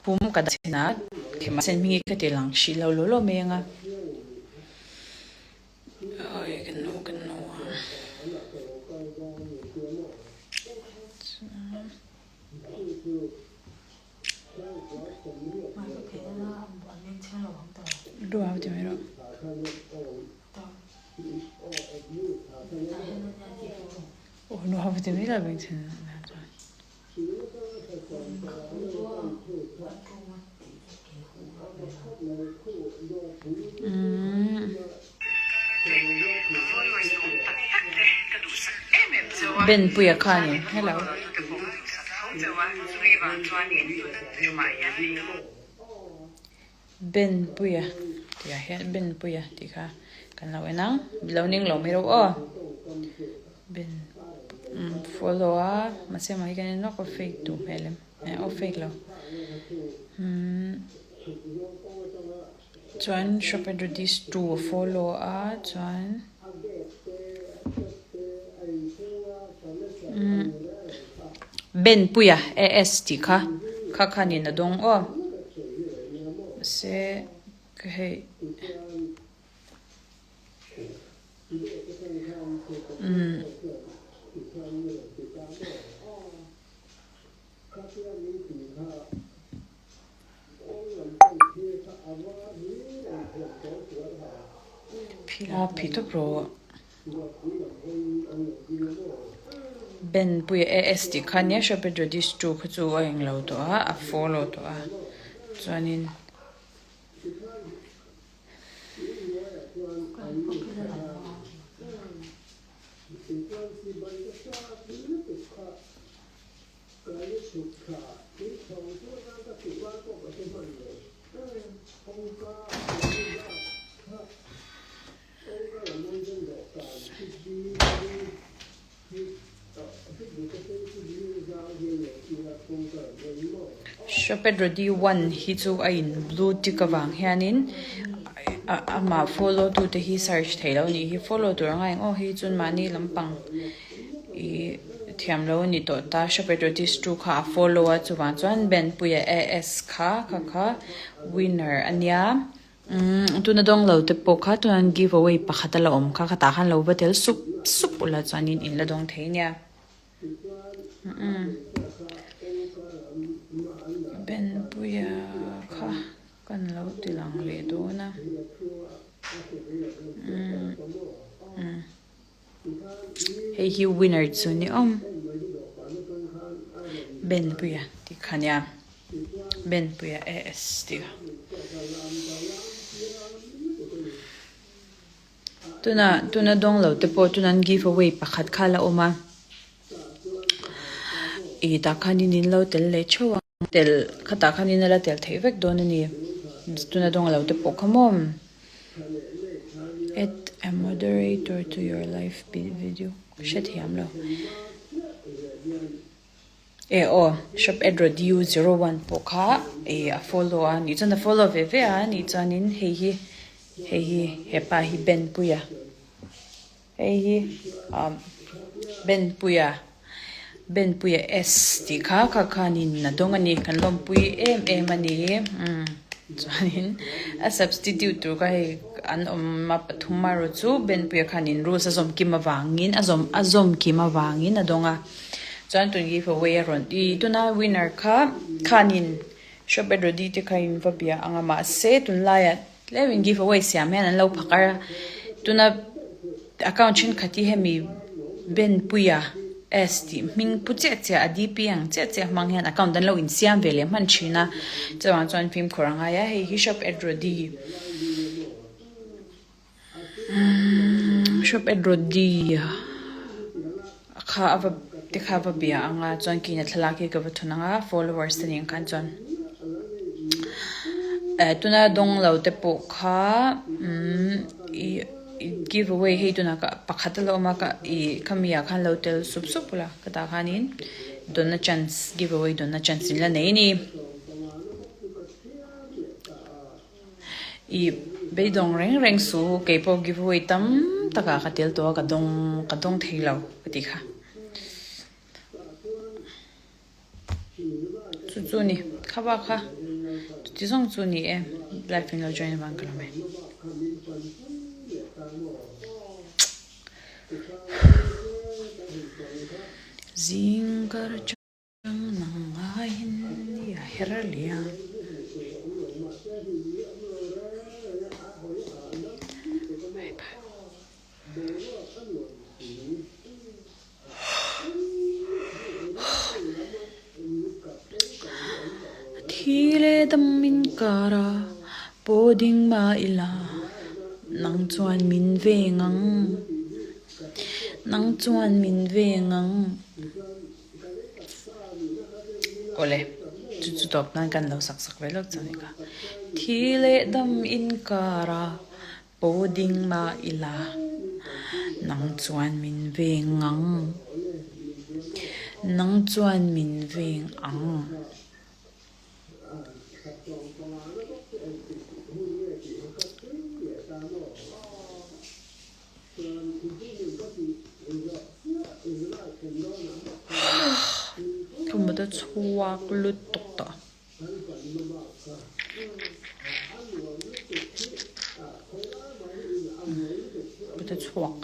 Pum ka dah chhin a, khema sen hming hi ka ti lang hrih lo law law mai ang a. Awi ka nu ka nu a. Lu au ti mai rawh. Aw nu hau ti mai lo beng chhin chuan. Benpuia khanin hello. Benpuia tih ah hian Benpuia tih kha kan lo en ang lo ning lo mai rawh aw Ben follow a mahse mah hi kan en lawk a fake duh hmel em eh aw fake lo umm chuan shop at radish two a follow a chuan umm Benpuia AS tih kha kha khanin a dawng aw mahse ka hei umm. Phila phi tawp rawh. Ben puia AS tih kha nia Shopee Jodish 2 kha chu a englo tawh a, a follow tawh a. Chuanin. Shopet Ready One hi chu a in blue tick avang hianin amah follow tute hi search theih loh a nih hi follow tur anga eng aw hi chuan mahni lampang ih thiam lo a ni tawh ta Shopet Ready two kha a follow a chuvang chuan Benpuia AS kha kha kha winner a nia. Umm tuna dawng lo te pawh kha chuan give away pakhat a la awm kha khatah khan lo va tel sup sup ula chuanin in la dawng thei nia umm Benpuia kha kan lo ti lang leh dawn a umm umm hei hi winner chu ni awm Benpuia tih kha nia. Benpuia AS tih kha. Tuna tuna dawng lo te pawh tuna an give away pakhat kha la awm a. Ih tah khanin in lo tel leh theuh a. Tel khatah khanin a la tel theih vek dawn a ni. Tuna dawng lo te pawh kha maw. Add a moderator to your live video hrethiam lo. E aw, shop at radiu 01 pawh kha e a follow a nih chuan a follow ve ve a nih chuanin hei hi hei hi hepa hi Benpuia hei hi umm Benpuia Benpuia S tih kha kha khanin a dawng a ni kan lawmpui em em a ni umm chuanin a substitute tur kha hei an awm a pathum erawh chu Benpuia khanin rules a zawm kim avangin a zawm a zawm kim avangin a dawng a. Chuan tun give away a rawn i tuna winner kha khanin shop at Rody te kha in va bia ang a mahse tunlaiah tlem in give away siam hian an lo phakar a tuna account thenkhat hi hemi Benpuia S tih hming pu chiah chiah a DP ang chiah chiah hmang hian account an lo insiam ve leh hman thin a chuvang chuan fimkhur a ngai a hei hi shop at Rody Shop at Rody kha a va te kha a va bia ang a chuan kina thlalak hi ka va thun ang a followers te nen khan chuan eh tuna dawng lo te pawh kha umm ih give away hei tunah ka pakhat a la awm a ka ih khami ah khan lo tel sup sup ula ka tah khanin dawnna chance give away dawnna chance in la nei a ni. I beidawng reng reng su kei pawh give away tam takah ka tel tawh a ka dawng ka dawng thei lo ka tih kha. Chu chu ni kha bak kha. Chuti zawng chu ni e, live in lo join avang ka lawm e. Zing kar chang nang aiin ni a her liam. Bye bye. Thi leh dam inkar a paw ding mah ila nang chuan min veng ang, nang chuan min veng ang. Awle, chu chu tawp nan kan lo sak sak ve lawk chuan ka thi leh dam inkar a. Paw ding mah ila, nang chuan min veng ang, nang chuan min veng ang. Ka mut a chhuak lutuk tawh. Ka chhuak.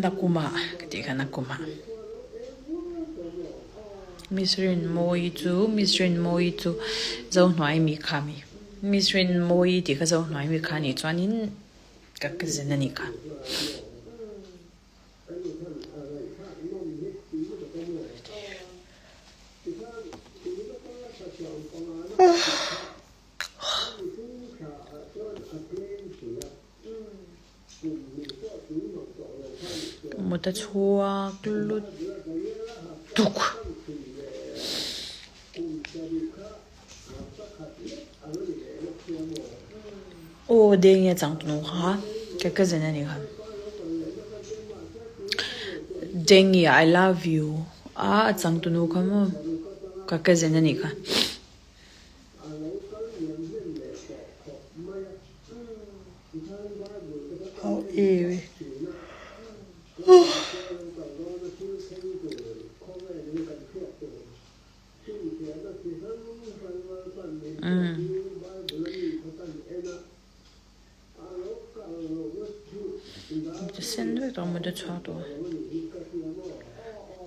Nakuma ka tih kha nakuma Miss Rinmawii chu Miss Rinmawii chu Zohnuai mi kha a ni Miss Rinmawii tih kha Zohnuai mi kha a nih chuanin ka cousin a nih kha. Mut a chhuak lutuk. Aw deng nge chang tunu kha ka cousin a ni kha. Dengi I love you a a chang tunu kha maw ka cousin a ni kha.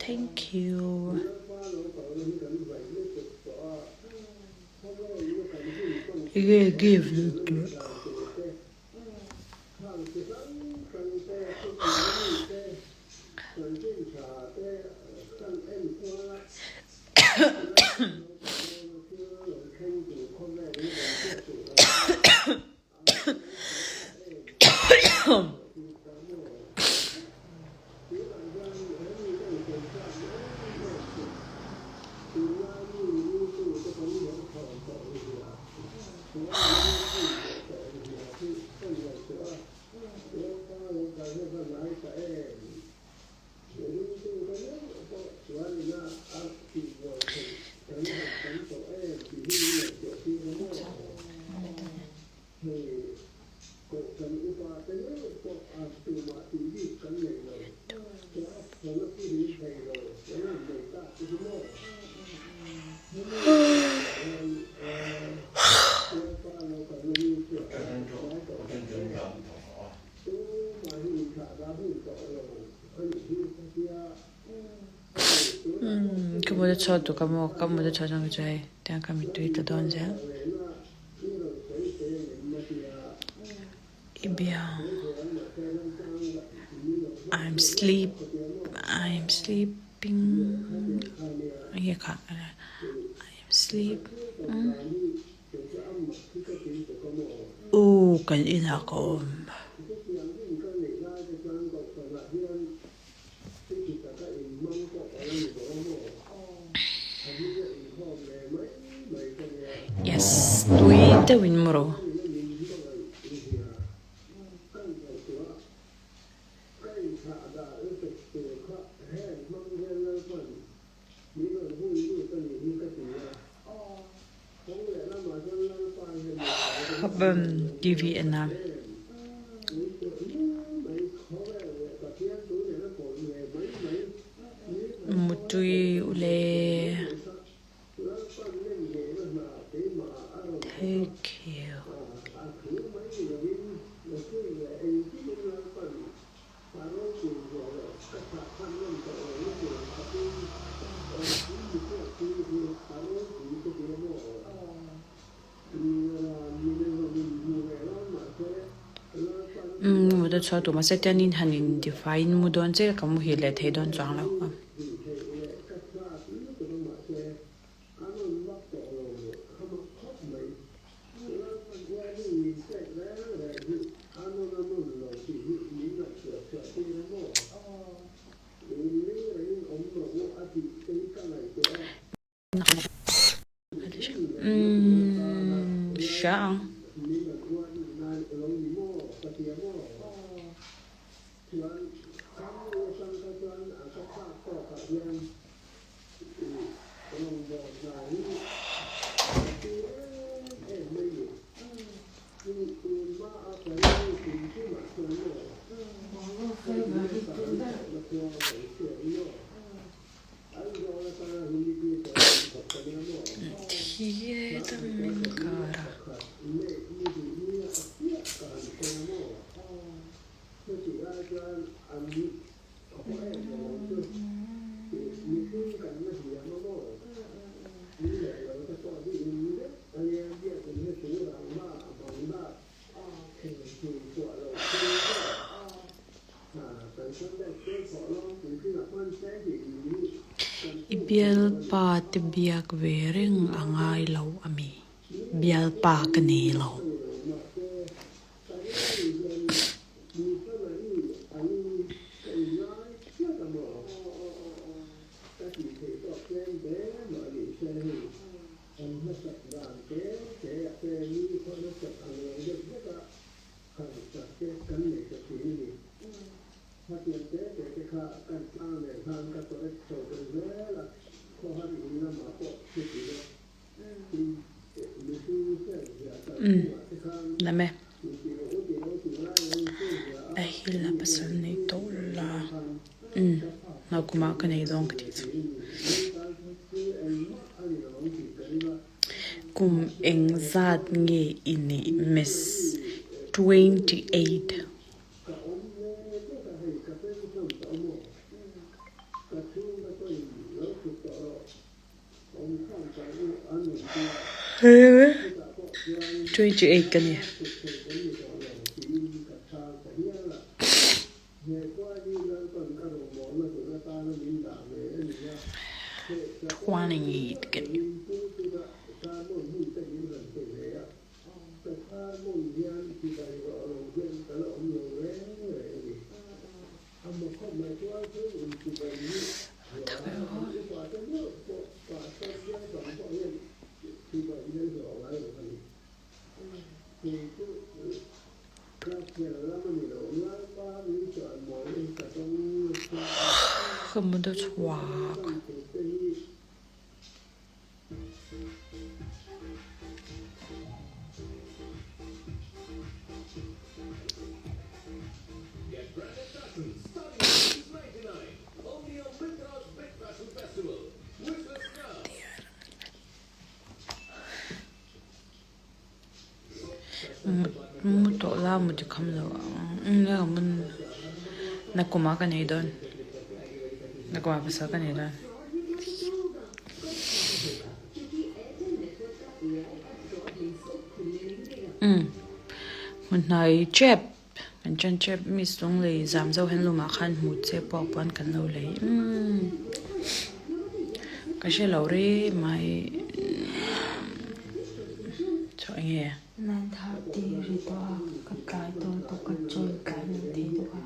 Thank you. Enge give na tur Ka mut a chhuak tuk a maw ka mut a chhuah chuan ka chu hei tiang kha mittui tla dawn zel. I biang I'm sleep I'm sleeping nge kha I'm sleep u kan inah ka awm. Yes, tui deuhin mu rawh. TV en a. Mutui ule. Thank you. Umm mut a chhuah tur mahse tianin han in tifai in mu dawn chiah ka muhil leh thei dawn chuang lo. Umm hria ang. I bialpa te biak ve reng a ngai lo a mi? Bialpa ka nei lo. Umm dam e. A hi la pasal nei tawh la. Umm naukuma ka nei dawn ka tih chu. Kum engzat nge i neih miss 28. 28 ka ni. 28 ka ni. Ka mut a chhuak. Mu tawh la mu ti kham lo ang nge ka mun nakum ah ka nei dawn nakum ah pasal ka nei dawn. Umm hmun hnai tep kan chen tep miss Lunglei zam zo hen lumah khan hmu che pawh pawn kan lo lei umm ka hre lo rei mai chhuah enge. 9:30 ri tawh a ka tlai dawn tawh ka join tlai lo thei bawk a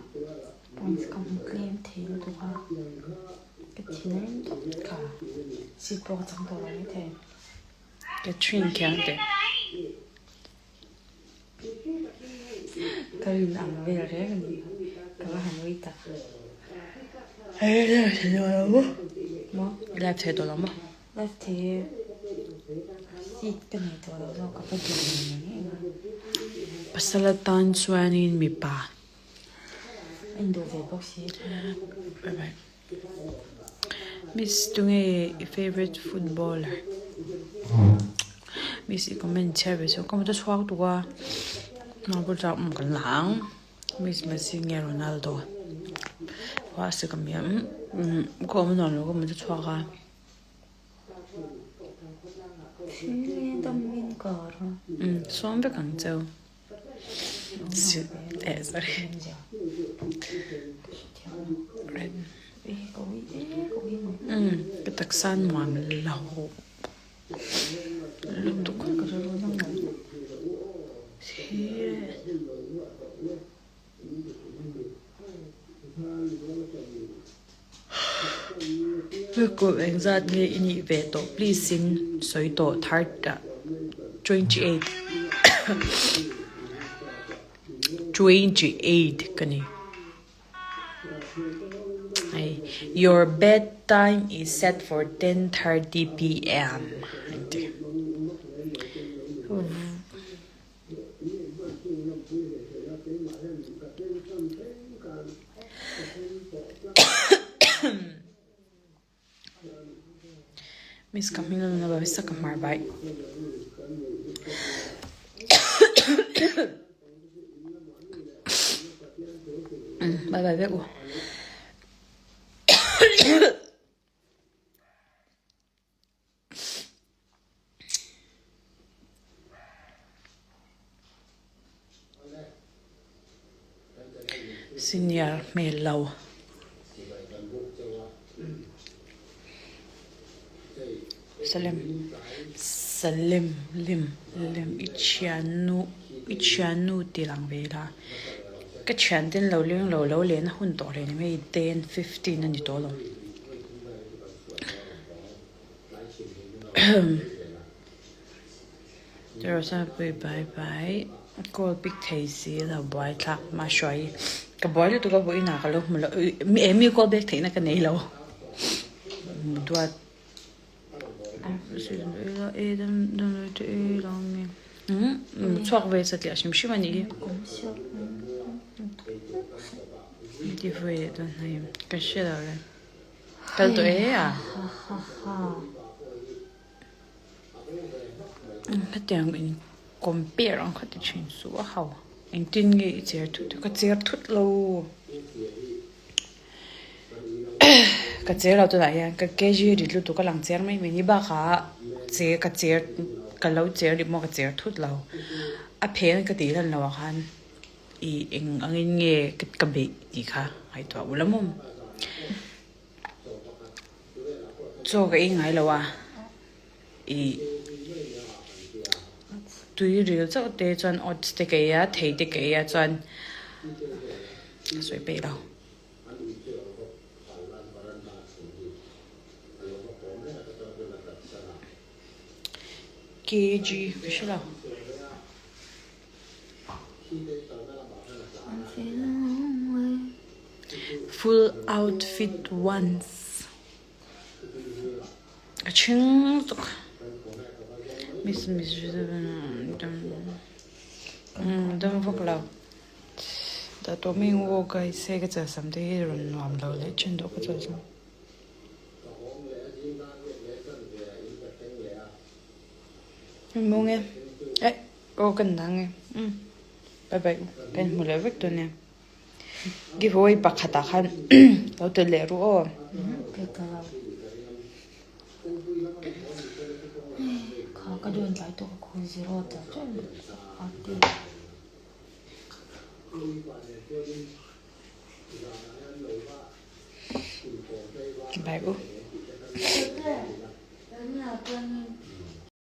points ka hmu tlem thei lutuk a. Ka thin a rem tawp kha. Seat pawh ka chang tawh lo maithei. Catherine khiang te. Ka rin ang vel reng a nih kha. Ka va han ui tak. Hei live thei tawh lo maw? Maw? Live thei tawh lo maw? Live thei e. Seat ka nei tawh lo zawk ka va duh ve mai eng a. Pasal atan chuanin mipa. A induh ve bawk si. Bye bye. Miss tunge i favourite footballer? Miss i comment chhiar ve chu ka hmu ta chhuak tuk a. Nang pawh chuan um kan la ang. Miss Messi nge Ronaldo? Hoa se ka mi a umm ka awm nuam lo ka hmu ta chhuak a. Umm sawm vek ang cheu. Eh sorry. Umm ka taksa nuam lo lutuk. Kum engzat nge i nih ve tawh please in sawi tawh third ah 28 28 ka ni hei your bed time is set for 10:30 pm an ti. Miss ka hming a lo sa ka hmar bai. Bye bye vek u. Senior hmel lo. Salem Salem lim lim i thiannu i thiannu tih lang ve ila ka thian ten lo leng lo lo lehna hun tawh reng mai 10:15 a ni tawh lo. Rosapui bye bye call pick thei si lo buai thlak ma hruai ka buai lutuk a vawiin ah ka lo hmu lo eh mi call back theihna ka nei lo duat chhuak ve satliah hrim hrim a nih hi give away leh dawn hei ka hre lo le. Kal tawh e a. Hetiang in compare ang kha ti thin suh a ho. Engtin nge i cher thut ka cher thut lo. Ka cher lo tunah hian ka kg rit lutuk a lang cher mai mai ni bakah che ka cher ka lo cher rih maw ka cher thut lo. A phen ka tih lan loh ah khan. I eng angin nge ka beih tih kha ngaihtuah ula maw? Chaw ka ei ngai lo a, i tui ril chauh te chuan oats te ka ei a, thei te ka ei a chuan ka sawi peih lo. Kg ka hre lo. Full outfit once a chhing lutuk miss miss dam vak lo dah tawh mai ang aw guys hei ka chalsam te hi rawn nuam lo leh thin tawh ka chalsam. Mawng e eh aw kan dang e umm bye bye u kan hmu leh vek dawn nia giveaway pakhatah khan lo tel leh ru aw. Bye u.